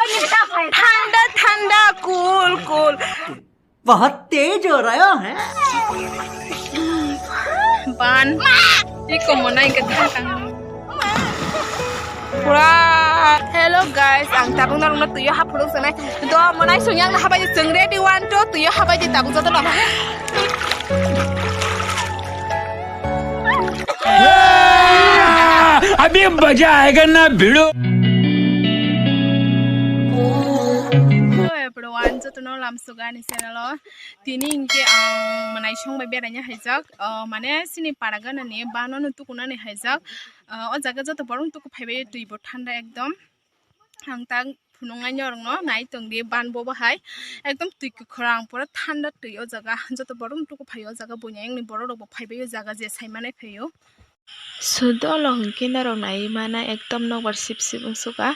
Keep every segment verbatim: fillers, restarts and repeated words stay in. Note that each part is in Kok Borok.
Thanda thanda, cool cool. बहुत तेज हो रहा है। Ban. Iko monai ke thang. Pura. Hello guys, ang tabuk norokno tuyo haphuru sanai. Do monai song yang habai di song ready, one two, tuyo habai di tabuk joto no. अभी मजा आएगा ना भिड़ो। Hello everyone, jotono lamsogo ani channel o. Tini hinkhe ang mwnai song bai beraina haijak, ah, mane chini para ganani bano no tukunani haijak. Ah, o jaga joto borok tuku phaibai, twi bo thanda ekdom. Ang tak phunuknai norokno nai tongdi, ban bo bahai ekdom twi kwkhwrang, pura thanda twi o jaga. Joto borok tuku phai o jaga, buini ayangni borok rok bo phaibai o jaga je sai manai phai o. Sudolo hinkhe norok nai mana ekdom nokbar sip sip wngsuka.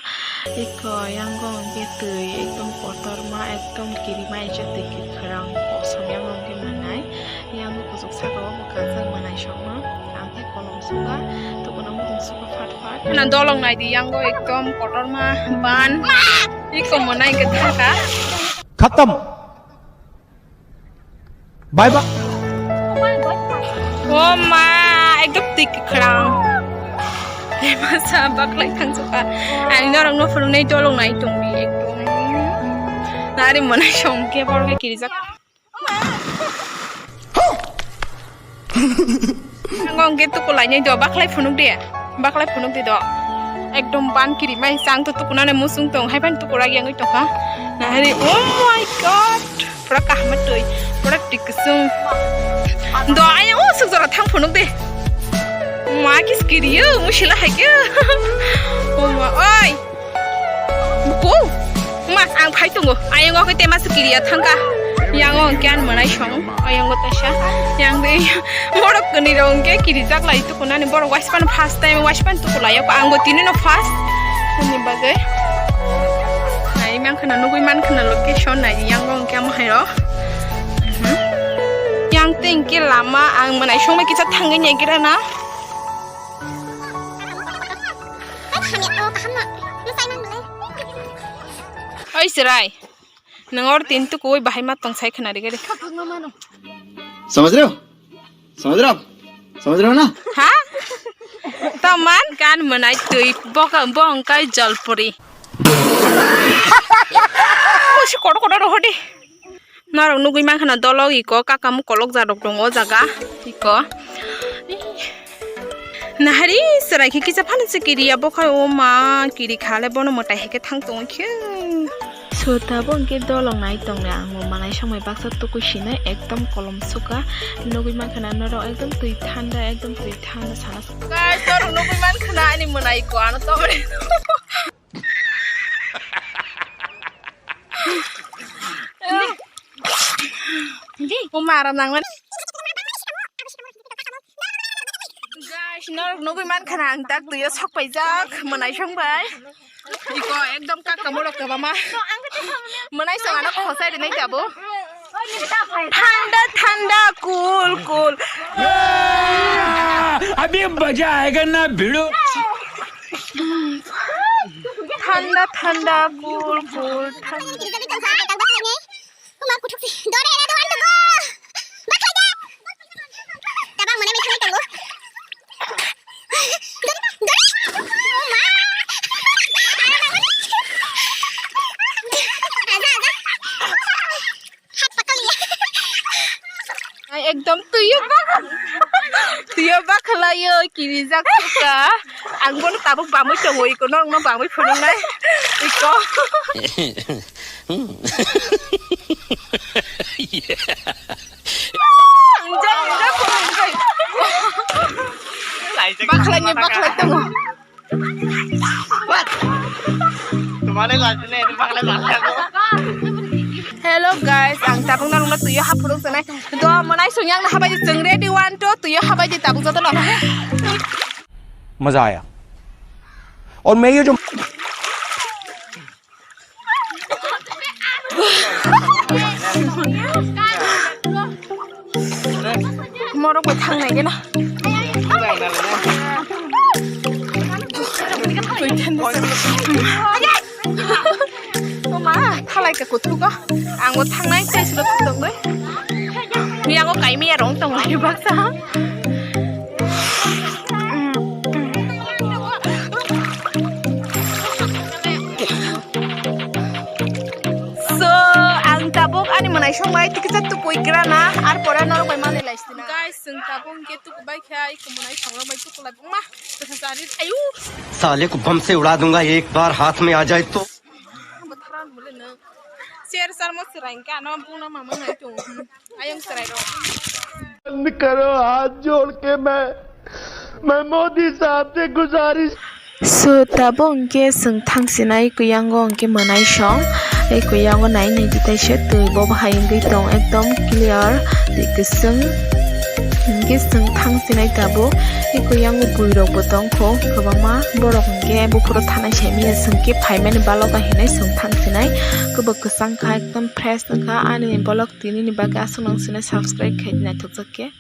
Iko yango hinkhe twi ekdom kotorma, ekdom kirima, aisa twi kwkhwrang kosom yango hinkhe mwnai. Yango kuchuk saka o bo kanjak mwnai songma. Ang khe kolom suka, tukuna muchung suka phat phat. Khana dolong naidi yango ekdom kotorma ban. Iko mwnai khe thaka. खत्म। Bye bye. O ma, ekdom twi kwkhwrang. Masa baklai thangsuka. Ang norokno phunuknai dolong nai tongdi ekdom. Nari mwnai song khe borok khe kirijak. Ang ongke tuku lainai do, baklai phunuk de, baklai phunuk de do. Ekdom ban kiri mai chang to tukunani muchung tong, hai ban tuku ragi angwi tongkha. Nahari, oh my God, pura kahma twi, pura tik kusung. Do, ayang o suk jora thang phunuk de. Ma kis kiri yo, musila hai ke. Oh ma, oi. Buku? Ma, ang phai tongo. Ayang o khe tema se kiriya thangka. Yang o khe ang mwnai song. Ayang o taisa. Yang de borok kani rong khe kiri jak lai tukunani borok waispan first time waispan tuku lai ako. Ang bo tini no first. Ani bagwi. Ai mang khana nugui man khana location nai yang o khe mo hairo. Mhm. Yang teng khe lama ang mwnai song mai kisa thangwi nai gira na. Oi chwrai, nwng or tin tuku oi bahai ma tong sai khna ri gari. समझ रहे हो? समझ रहे हो? समझ रहे हो ना? Ha? Taman kan mwnai twi boka bongkai jalpuri. Usi kotor kotor rohodi. Norok nugui mankha na dolok iko kaka mukolok jarok tongo o jaga iko. Nahari chwrai khe kisa phano se kiriya bokhai o ma kiri khale bono mwtai hai khe thang tongo khe. So tabuk hwnkhe dolok nai tongle ang bo manai somoi baksa tukui sinai ekdom kolom suka nugui mankha na norok ekdom twi thanda ekdom twi thanda sana. Guys, norok nugui mankha na ani mwnai ko ano tongre. Uma aram nang mani. Guys, norok nugui mankha na ang tak tuyo sok paijak mwnai song bai. Iko ekdom kaka molo kebama. Mwnai song ano khosai rinai jabo. Thanda thanda cool cool. अभी मजा आएगा ना भिड़ो। Thanda thanda cool cool thanda. Ekdom tuyo bak, tuyo bak khlaio, kirijak suka. Ang bono tabuk bamwi tongo, iko norokno bamwi phunuknai. Iko. Bakhlaini bakhlai tongo. Tumare lajine, ini bakhlai lajine. Hello guys, ang tabuk norokno tuyo haphuruk sanai. Do mwnai song yang habai di chwng ready, one two, tuyo habai di tabuk joto no. मजा आया। और मैं ये जो Morok bai thang nai gena. Kuthuko ang bo thangnai, tei silo thang tongwi. Ni ang bo kaimi ya rong tonglai baksa. So, ang tabuk ani mwnai songbai tikisa tukui grana, ar pore norok bai manwi lai sina. Guys, chwng tabuk hwnkhe tukubai kha, iko mwnai songrok bai tukulai buma. Ayu. साले को बम से उड़ा दूंगा एक बार हाथ में आ जाए तो। Bwthara mole nwng. Share sarmo chwrai hwnkhe ano bungno mama nai tongo. Ayang chwrai rok. बंद करो, हाथ जोड़ के मैं, मैं मोदी साहब से गुजारिश। So, tabuk hwnkhe chwng thangsinai kuyango hwnkhe mwnai song. Tei kuyango nai nai di taisa twi bo bahai wngwi tong ekdom clear. Tei kwchwng hwnkhe chwng thangsinai tabuk. Tei kuyango bwrwi rok bo tongkho kwbangma. Borok hwnkhe buphuru thanai saimanya chwng khe phaimani baloga hinwi chwng thangsinai. Kwbak kwchang kha ekdom fresh wngkha ani vlog tinini bagwi aswk nang sinai subscribe khai naithokjak khe.